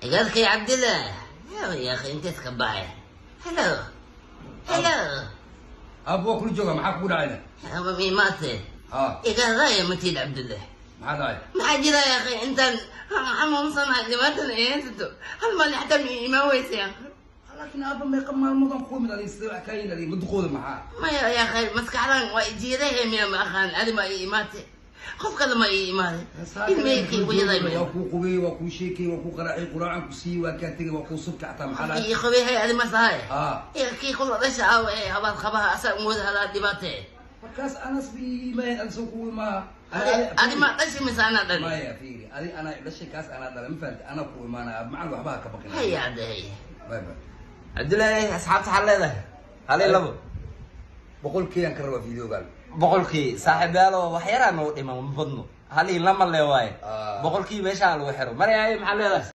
Igaarkay Cabdillah, ya akhi, inteed ka baxay? Hello, hello. Aabbo, waa kula jooga. Maxaa kugu dhacayna? Imaate. Ha. Igaaraya matid, Cabdillah. Maxaa dhacay? Maxaa jira, ya akhi? Intaan xanuunsanahay, dhibaatana ay haysato, hal maalin xataa ma imaan weysa, ya akhi. Laakiin aabba, meeqa maalmoodaan ku imid adiga? Sidee wax kaa yihin adiga maduqooda maxaa? Maya, ya akhi, maskaxdan waa ijiidahe miya? Ma aqaan. Adi ma ii imaate, qof kale ma ii imaade, ilmeykay wayaday. Waa kuu qubey, waa kuu sheekay, waa kuu qaraacay, quraacan ku siiyey, waa kaa tegay, waa kuu subka xataa. Maxaa dhacay? Kii qabehay adi masahay? Ha. Kii kula dhasha aaw ee habaad qabaha asaa umooda hadaa dhibaate. Markaas anas bi imayn adisoo kugu imaa. Adi ma dhashi mise anaa dhali? Maya, fiiri, adi anaa dhashay, kaas anaa dhalay, ma fahamti? Anaa ku imaanaya macal, waxba ha ka baqin. Haya, cadde, haya. Bye bye. Cabdullaahi, asxaabta waxaad leedahay hal iyo labo. 100K aan ka rabaa videogan. 100Kii, saaxiibayaalo, wax yaraa noo dhiman, ma badno, hal iyo lama le waaye. Ah. 100Kii meeshaan lagu xiro maraya. Maxaa leedahay?